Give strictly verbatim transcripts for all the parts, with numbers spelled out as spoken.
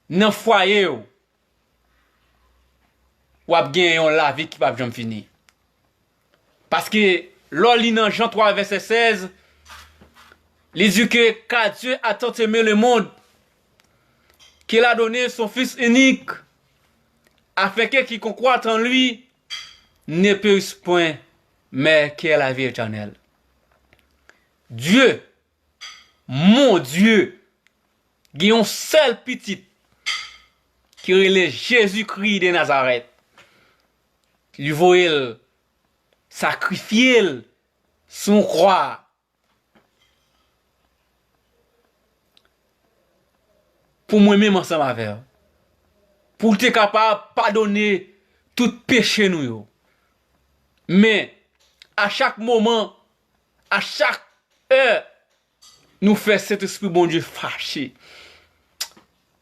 nan fwaye w, w ap gen yon lavi ki p ap janm fini. Paske lè w li nan Jan twa vèsè sèz, li di ke: Car Dieu a tant aimé le monde qu'il a donné son Fils unique, afin que quiconque croit en lui ne périsse point, mais qu'il ait la vie éternelle. Dye, mon Dye, gen yon sèl pitit ki rele Jezikri de Nazarèt. Li voye l sakrifye l sou yon kwa pou mwen menm ansanm avè w, pou l te kapab padone tout peche nou yo. Men, a chak moman, a chak è, nou fè Sentespri Bondye fache.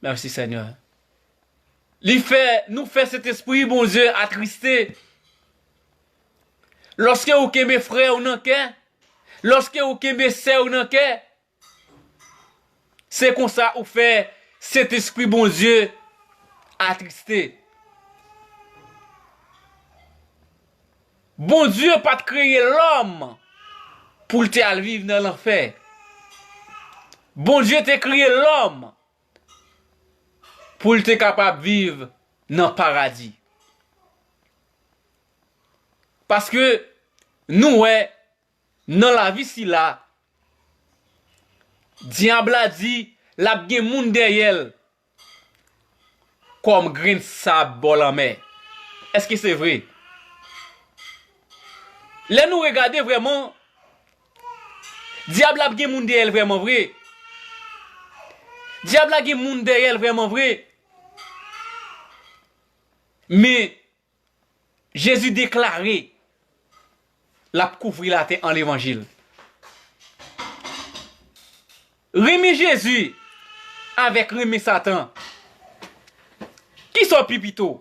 Mèsi, Senyè. Li fè, nou fè Sentespri Bondye atriste. Lòske ou kenbe frè ou nan kè, lòske ou kenbe sè ou nan kè, se konsa ou fè Sentespri Bondye atriste. Bondye pa t kreye lòm pou l te al viv nan lanfè. Bondye te kreye lòm pou l te kapab viv nan paradi. Paske nou wè, nan lavi sila, dyab la di l ap gen moun dèyè l kòm grenn sab bò lanmè. Èske se vre? Lè nou regade vrèman, dyab la gen moun dèyè l vrèman vre. Dyab la gen moun dèyè l vrèman vre. Men, Jezi deklare l ap kouvri latè an levanjil. Renmen Jezi avèk renmen Satan, kisa w pi pito?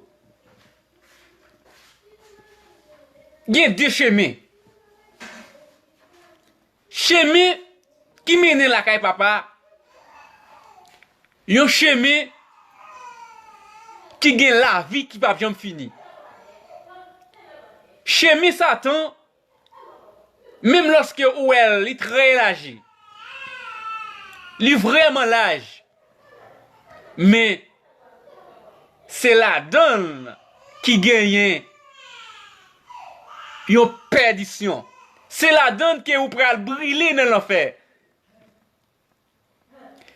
Gen de chemen. Chemen ki mennen lakay Papa, yon chemen ki gen lavi ki p ap janm fini. Chemen Satan, menm lòske ou wè l, li trè elaji, li vrèman laj, men se ladan l ki genyen yon pèdisyon. Se ladan l ke ou pral brile nan lanfè.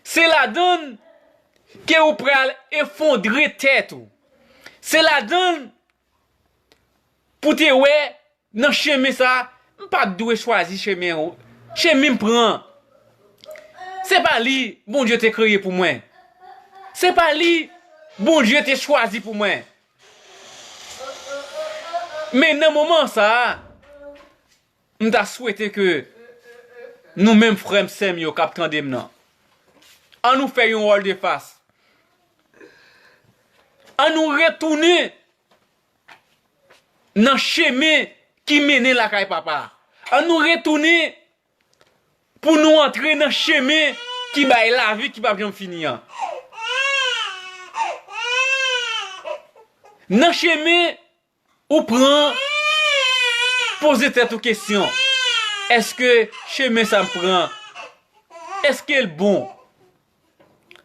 Se ladan l ke ou pral efondre tèt ou. Se ladan l pou te wè nan chemen sa, m pa t dwe chwazi chemen ou, chemen m pran. Se pa li Bondye te kreye pou mwen. Se pa li Bondye te chwazi pou mwen. Men nan moman sa a, m ta swete ke nou menm frè m, sè m yo k ap tande m nan, ann nou fè yon wòl de fas. Ann nou retounen nan chemen ki mennen lakay Papa. Ann nou retounen pou nou antre nan chemen ki bay lavi ki p ap janm fini an. Nan chemen ou pran, poze tèt ou kesyon, èske chemen sa m pran, èske l bon?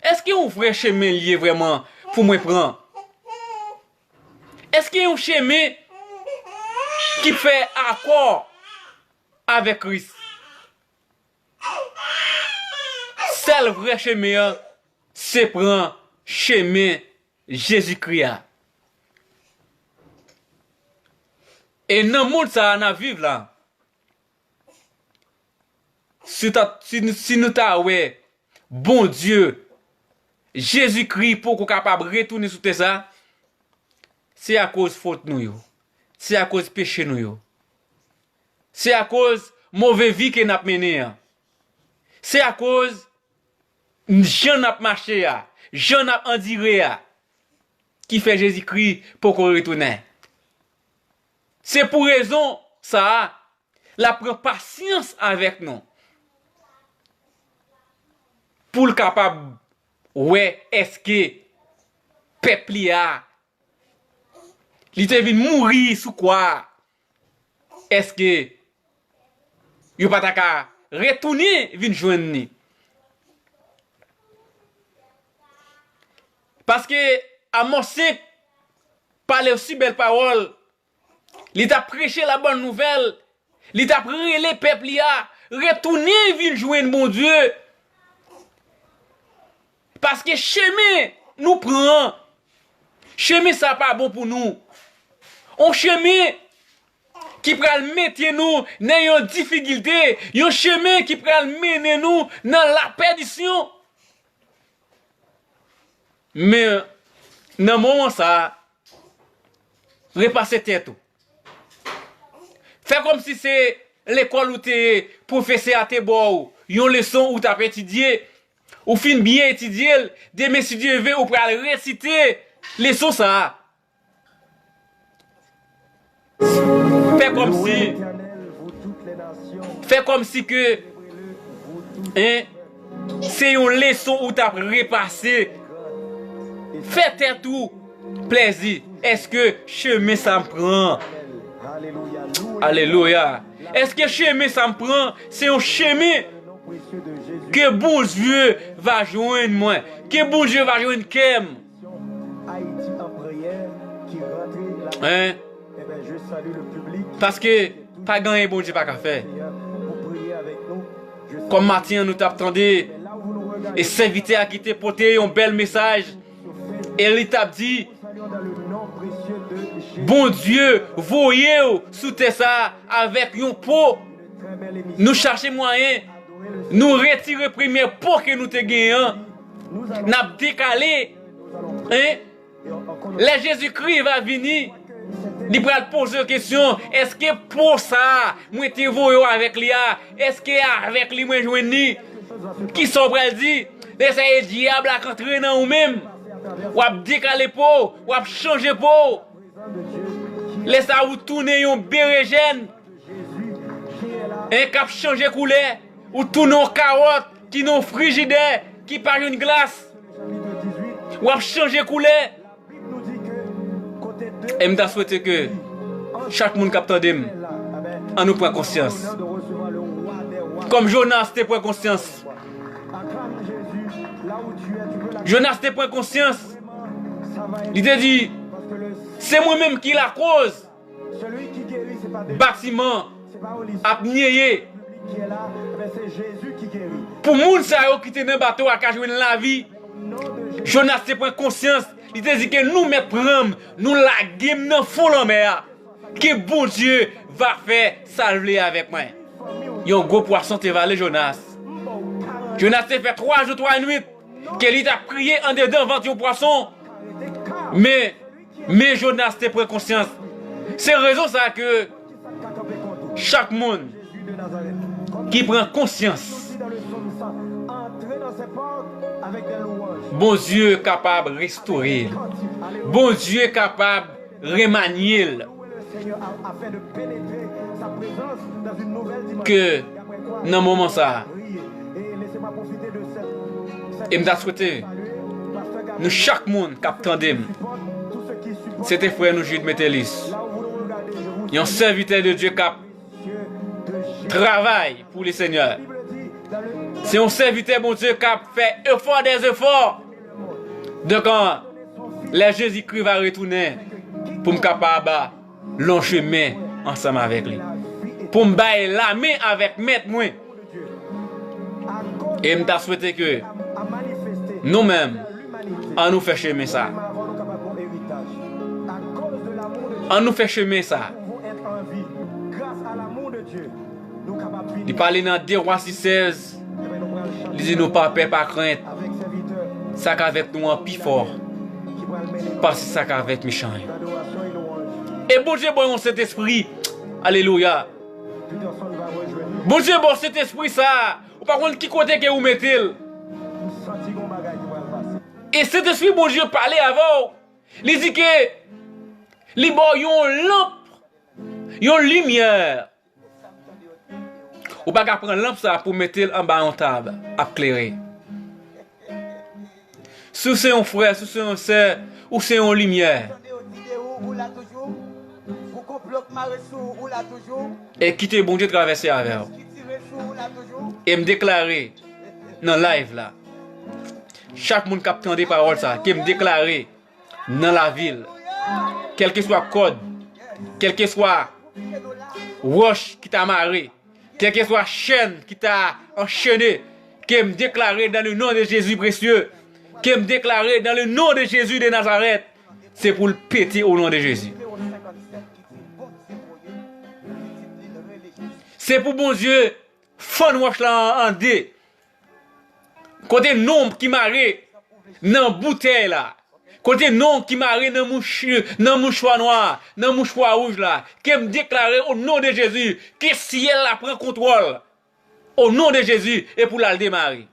Èske yon vrè chemen l ye vrèman pou mwen pran? Èske yon chemen ki fè akò avèk Kris? Sèl vrè chemen an, se pran chemen Jezikri a. E nan mond sa a n ap viv la, si ta, si, si nou ta wè Bondye, Jezikri poko kapab retounen sou tè sa, se akoz fot nou yo, se akoz peche nou yo, se akoz move vi ke n ap mennen an, se akoz jan n ap mache a, jan n ap andire a, ki fè Jezikri poko retounen. Se pou rezon sa a, l ap pran pasyans avèk nou pou l kapab wè èske pèp li a. Li te vin mouri sou kwa a. Èske yo pa ta ka retounen vin jwenn li? Paske Amòs senk pale osi bèl pawòl. Li t ap preche la bòn nouvèl. Li t ap rele pèp li a retounen vin jwenn Bondye. Paske chemen nou pran an, chemen sa pa bon pou nou. On chemen ki pral mete nou nan yon difikilte, yon chemen ki pral mennen nou nan lapèdisyon. Men, nan moman sa a, repase tèt ou. Fè kòmsi se lekòl ou te ye, pwofesè a te ba w yon leson ou t ap etidye, ou fin byen etidye l, demen si Dye ve ou pral resite leson sa a. Fè kòmsi, fè kòmsi ke, en, se yon leson ou t ap repase. Fè tèt ou plèzi. Èske chemen sa m pran? Alelouya. Èske chemen sa m pran, se yon chemen ke Bondye va jwenn mwen, ke Bondye va jwenn kè m? Hein? Paske pa gen anyen Bondye pa ka fè. Kòm maten an nou t ap tande, e sèvitè a ki te pote yon bèl mesaj, e li t ap di, Bondye voye w sou tè sa a avèk yon po. Nou chache mwayen, nou retire premye po ke nou te genyen an. N ap dekale, en, Lè Jezikri va vini, li pral poze w kesyon, èske po sa a mwen te voye w avèk li a, èske avèk li mwen jwenn li? Kisa w pral di? Lè sa e dyab la k antre nan ou menm. W ap dekale po w, w ap chanje po w. Lè sa a ou tounen yon berejèn. En k ap chanje koulè, ou tounen yon kawòt ki nan yon frijidè ki pa jwenn glas. W ap chanje koulè. E m ta swete ke chak moun k ap tande m, ann nou pran konsyans. Kòm Jonas te pran konsyans. Jonas te pran konsyans. Li te di, se mwen menm ki lakoz. Batiman ap nyeye. Pou moun sa yo ki te nan bato a ka jwenn lavi, Jonas te pran konsyans. Li te di ke nou mèt pran m, nou lage m nan fon lanmè a. Ke Bondye va fè sa l vle avèk mwen. Yon gwo pwason te vale Jonas. Jonas te fè twa jou, twa nwit ke li t ap kriye andedan vant yon pwason. Men, men Jonas te pran konsyans. Se rezon sa ke chak moun ki pran konsyans, Bondye kapab restore l. Bondye kapab remanye l. Ke nan moman sa a, e m ta swete nou chak moun k ap tande m, se te frè nou Jude Metellus, yon sèvitè de Dye k ap travay pou le Senyè. Se yon sèvitè Bondye k ap fè efò dè efò. Donk, an, lè Jezikri va retounen, pou m kapab lonje men ansanm avèk li, pou m bay lamen avèk Mèt mwen. E m ta swete ke nou menm, ann nou fè chemen sa. Ann nou fè chemen sa. Li pale nan de Wa sis sèz, li di nou pa pè, pa krent, sa k avèk nou an pi fò pase sa k avèk mechan yo. E Bondye ba w yon Sentespri. Alelouya. Bondye ba w Sentespri sa a. Ou pa konn ki kote ke ou mete l. E Sentespri Bondye pale avè w. Li di ke li ba w yon lanp, yon limyè. Ou pa ka pran lanp sa pou mete l anba yon tab ap klere. Si w se yon frè, si w se yon sè, ou se yon limyè. E kite Bondye travèse avè w. E m deklare nan live la, chak moun k ap tande pawòl sa, ke m deklare nan lavi l, kèlkeswa kòd, kèlkeswa wòch ki ta mare, kèlkeswa chèn ki ta anchene, ke m deklare dans le nom de Jésus précieux, ke m deklare dans le nom de Jésus de Nazareth, se pou l pete o non de Jezi. Se pou Bondye fann wòch la an de. Kote non ki mare nan boutèy la, kote non ki mare nan mouch-, nan mouchwa nwa, nan mouchwa wouj la, ke m deklare o non de Jezi, ke syèl la pran kontwòl o non de Jezi e pou l al demare.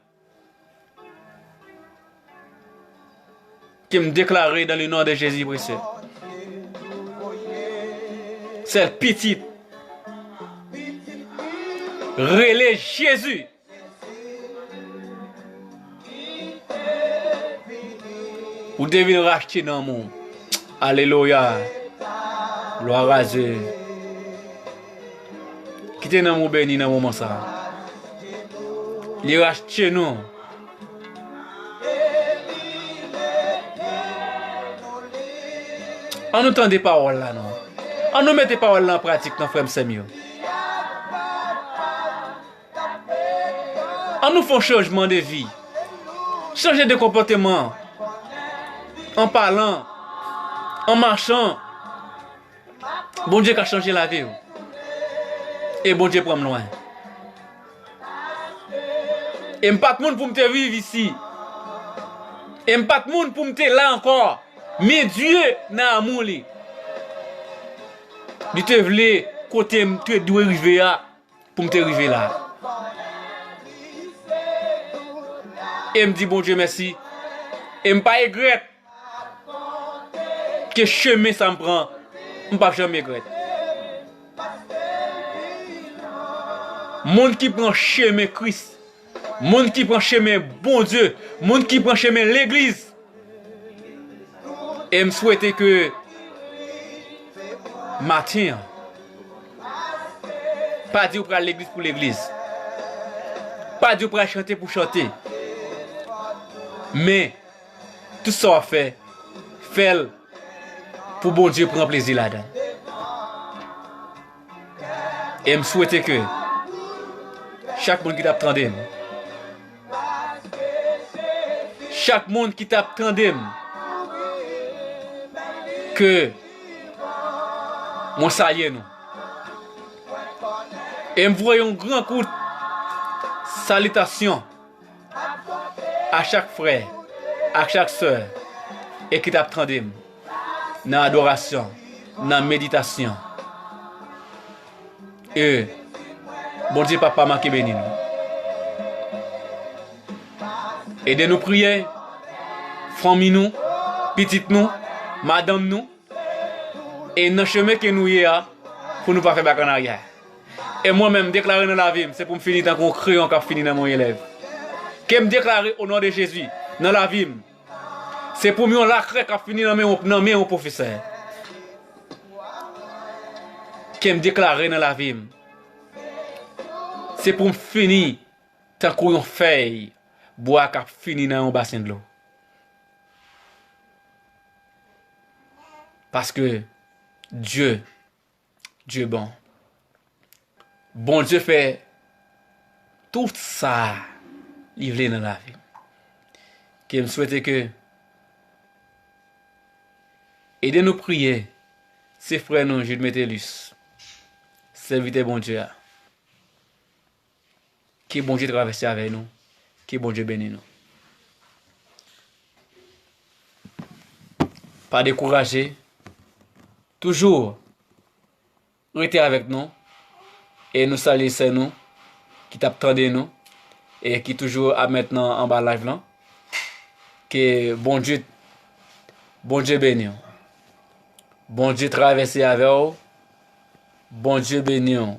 Ke m deklare dans le nom de Jésus précieux. Sèl pitit rele Jezi. Ou te vin rachte nanm ou. Alelouya. Glwa a Dye. Kite nanm ou beni nan moman sa. Li rachte nou. An nou tande pawòl la non. An nou mete pawòl la an pratik non, frè m, sè m yo. An nou fè yon chanjman de vi. Chanje de konpòteman. An palan, an machan. Bondye ka chanje lavi w. E Bondye pran m lwen. E m pa t moun pou m te viv isi. E m pa t moun pou m te la ankò. Men Dye nan amou li, li te vle kote m te dwe rive a, pou m te rive la. E m di Bondye mèsi. E m pa regrèt ke chemen sa m pran, m p ap janm regrèt. Moun ki pran chemen Kris, moun ki pran chemen Bondye, moun ki pran chemen legliz, e m swete ke maten an, pa di w pral legliz pou legliz, pa di w pral chante pou chante, men tout sa w ap fè, fè l pou Bondye pran plezi ladan l. E m swete ke chak moun ki t ap tande m, chak moun ki t ap tande m, ke mwen salye nou. E m voye yon gran kout salitasyon a chak frè, a chak sè, e ki t ap tande m nan adorasyon, nan meditasyon. E Bondye p ap pa manke beni nou. Ede nou priye, fanmi nou, pitit nou, madanm nou, e nan chemen ke nou ye a, pou nou pa fè bak an aryè. E mwen menm, deklare nan lavi m, se pou m fini tankou yon kreyon k ap fini nan men yon elèv. Ke m deklare o non de Jezi, nan lavi m, se pou m yon lakrè k ap fini nan men yon, nan men yon pwofesè. Ke m deklare nan lavi m, se pou m fini tankou yon fèy bwa k ap fini nan yon basen dlo. Paske Dye, Dye bon. Bondye fè tout sa li vle nan lavi m. Ke m swete ke ede nou priye, se frè nou Jude Metellus, sèvitè Bondye a. Ke Bondye travèse avè nou. Ke Bondye beni nou. Pa dekouraje. Toujou rete avèk nou. E nou salye sè nou ki t ap tande nou e ki toujou ap met nan anba live lan. Ke Bondye, Bondye beni w. Bondye travèse avè w. Bondye beni w.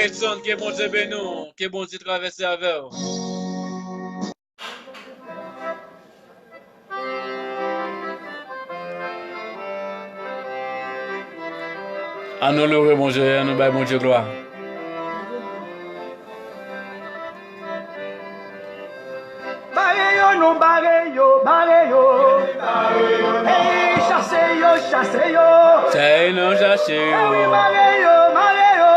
Edson, ke Bondye beni w, ke Bondye travèse avè w. Ann nou leve Bondye, ann nou bay Bondye glwa. Bare yo non, bare yo, bare yo. Hey, chase yo, chase yo. Chase yo, chase yo. Hey, wi, bare yo, bare yo.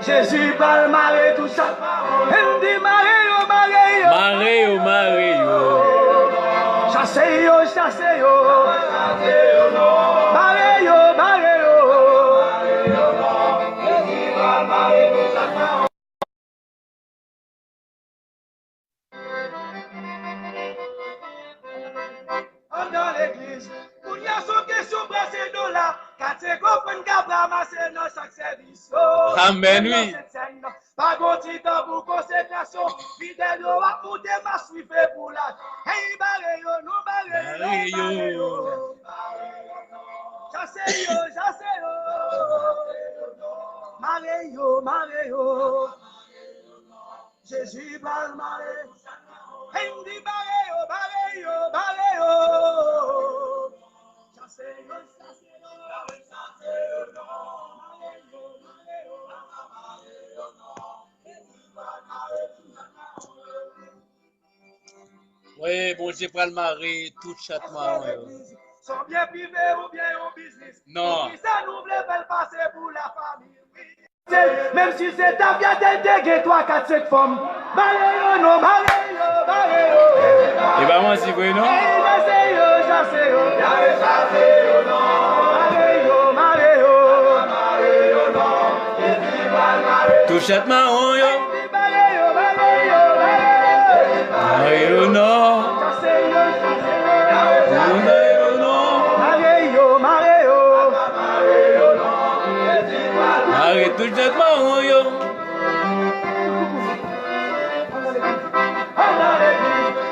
Jezi pral mare tout sa. Ann di mare yo, mare yo. Mare yo, mare yo. Chase yo, chase yo. Mare yo, mare yo. Anndan legliz. Kounye a se yon kesyon brase dola. Katye k ofrann k ap ranmase nan chak sèvis yo. Amèn, wi. Pa gon ti tan pou konsekrasyon. Fidèl yo ap moute mach rive pou la. Hey, bare yo, nou bare yo, bare yo. Chase yo, chase yo. Mare yo, mare yo. Jezi pral mare. Hey, m di bare yo, bare yo, bare yo. Chase yo, chase yo. Mare yo, mare yo. Jezi pral mare tout chat mawon yo. Wi, Bondye pral mare tout chat mawon yo. Se yon byen prive oubyen yon biznis? Non. Poukisa nou vle fè l pase pou lafanmi? Menm si se tafyatè, l te gen twa, kat, senk fanm. Mare yo non, mare yo, mare yo. E pa manti vre non. Ey, chase yo, chase yo. Mare yo, mare yo. Tout chat mawon yo. Mare yo, mare yo, mare yo. Mare yo non. Mare yo non. Mare yo, mare yo. Mare tout chat mawon yo.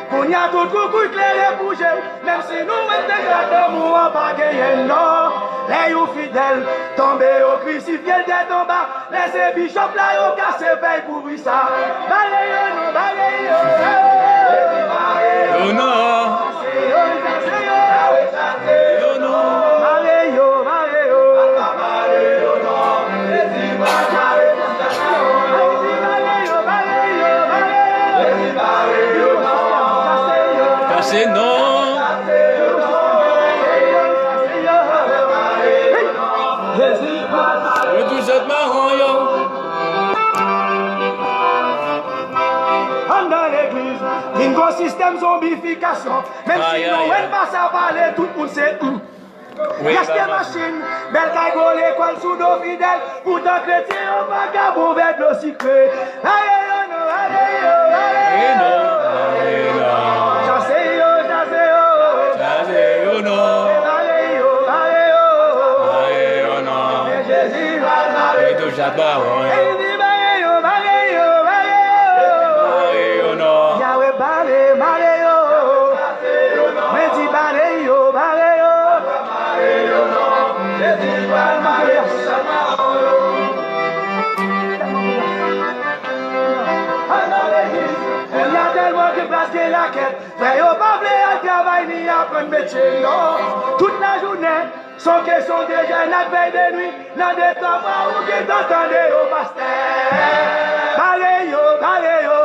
Kounye a tout koukouy klere pou je w. Menm si nou wè te gad lanmou an pa genyen non. Lè yon fidèl tonbe yo krisifye l tèt anba. Lè se bichòp la yo kase fèy kouvri sa. Mare yo non, mare yo. Yo non. Yo non. Yo non. Mare yo, mare yo. Mare yo, mare yo, mare yo. Kase non. Jezi. Yo tou sot mawon yo. Anndan legliz, vin gon sistèm zonbifikasyon. Menm si nou wè n pa sa pale, tout moun se, hmm. Wi, achte machin, bèl kay, gwo lekòl sou do fidèl. Poutan kretyen yo vakabon vè dlo sikre. Mare yo non, mare yo, mare yo. Chase yo, chase yo. Chase yo non. Mare yo, mare yo. Mare yo non. Men Jezi pral mare tout chat mawon yo. Mare yo, mare yo, mare yo. Mare yo non. Yawe bare, mare yo. Mwen di bare yo, bare yo. Mare yo non. Jezi pral mare tout chat mawon yo. Anndan legliz, kounye a tèlman gen plas, gen rakèt. Frè yo pa vle al travay ni aprann metye non. Tout lajounen, se yon kesyon de jèn ak vèy de nwi. Nan de twa mwa ou gentan tande yo pastè. Bare yo, bare yo.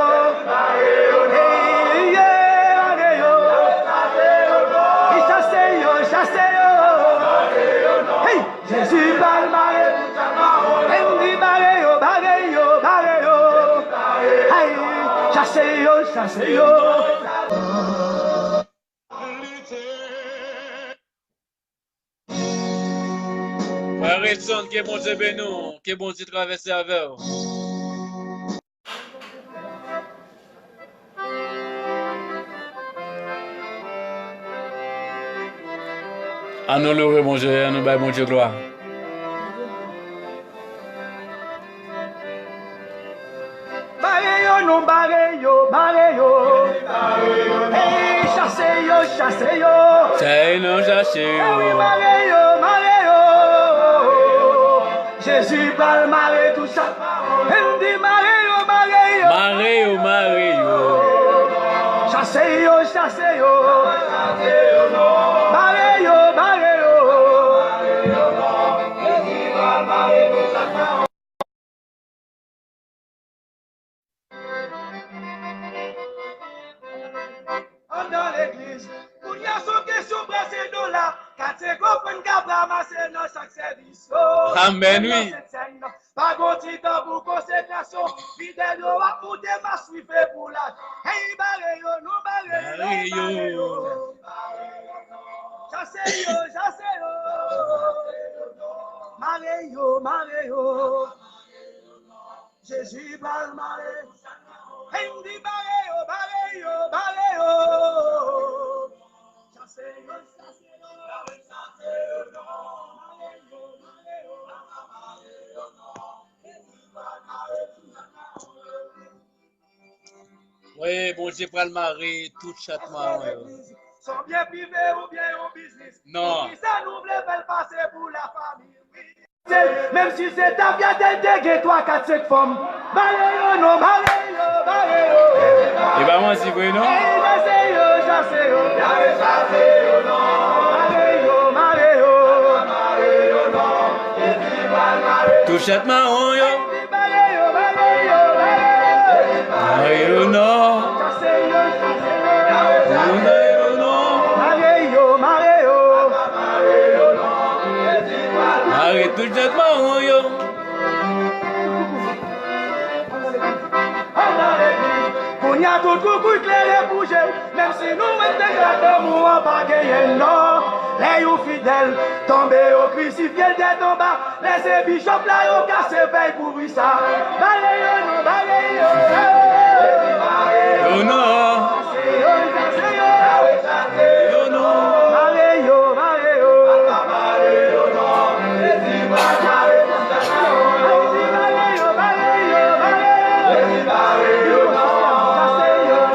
Ey, yeah, bare yo. Chase yo, chase yo. Hey, Jezi pral mare. Ann di bare yo, bare yo, bare yo. Ay, chase yo, chase yo. Frè Redson, ke Bondye beni w, ke Bondye travèse avè w. Ann nou leve Bondye, ann nou bay Bondye glwa. Bare yo non, bare yo, bare yo. Ey, chase yo, chase yo. Chase yo non, chase yo. Ey, wi, mare yo, mare yo. Jezi pral mare tout sa. Ann di mare yo, mare yo. Mare yo, mare yo. Chase yo, chase yo. Mare yo, mare yo. Anndan legliz, kounye a se yon kesyon prese dola, katye k ofrann k ap ranmase nan chak sèvis yo. Amèn, wi. Pa gon ti tan pou konsekrasyon, fidèl yo ap moute mach rive pou la. Hey, bare yo, non, bare yo, bare yo. Chase yo, chase yo. Mare yo, mare yo. Jezi pral mare. Hey, m di bare yo, bare yo, bare yo. Chase yo, chase yo. Mare yo, mare yo. Jezi pral mare tout sa k mawon yo. Wi, Bondye pral mare tout chat mawon yo. Son byen prive oubyen yon biznis. Non. Poukisa nou vle fè l pase pou lafanmi? Menm si se tafyatè l te gen twa, kat, senk fanm. Mare yo non, mare yo, mare yo. E pa manti vre non. Ey, chase yo, chase yo. Mare yo, mare yo. Tout chat mawon yo. Mare yo, mare yo, mare yo. Mare yo non. Mare yo non. Mare yo, mare yo. Mare tout chat mawon yo. Kounye a tout koukouy klere pou je. Menm si nou wè te gad lanmou an pa genyen non. Lè yon fidèl tonbe yo krisifye l tèt anba. Lè se bishop la yo kase fèy kouvri sa. Bare yo non, bare yo. Yo non. Yo non. Bare yo, bare yo.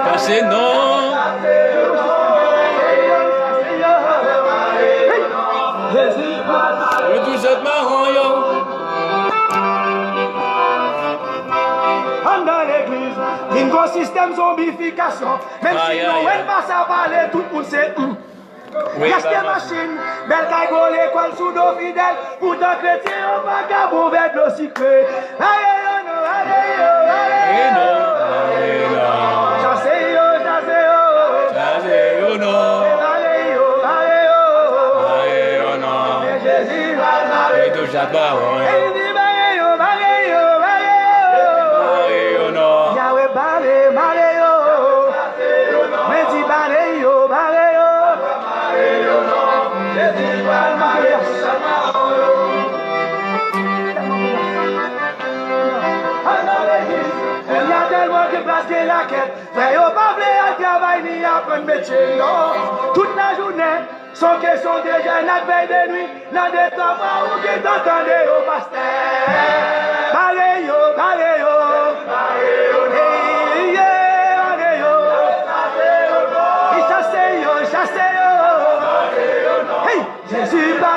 Kase non. Yo tou sot mawon yo. Anndan legliz, vin gon sistèm zonbifikasyon. Menm si nou wè n pa sa pale, tout moun se, hmm. Wi, achte machin, bèl kay, gwo lekòl sou do fidèl. Poutan kretyen yo vagabon vè dlo sikre. Mare yo non, mare yo, mare yo. Chase yo, chase yo. Chase yo non. Mare yo, mare yo. Mare yo non. Men Jezi pral mare. Wi, tou chat mawon yo. Mare yo, mare yo, mare yo. Mare yo non. Yawe bare, mare yo. Mwen di bare yo, bare yo. Kounye a tèlman gen plas, gen rakèt. Frè yo pa vle al travay ni aprann metye non. Tout lajounen, se yon kesyon de jèn ak vèy de nwi. Nan de twa mwa ou gentan tande yo pastè.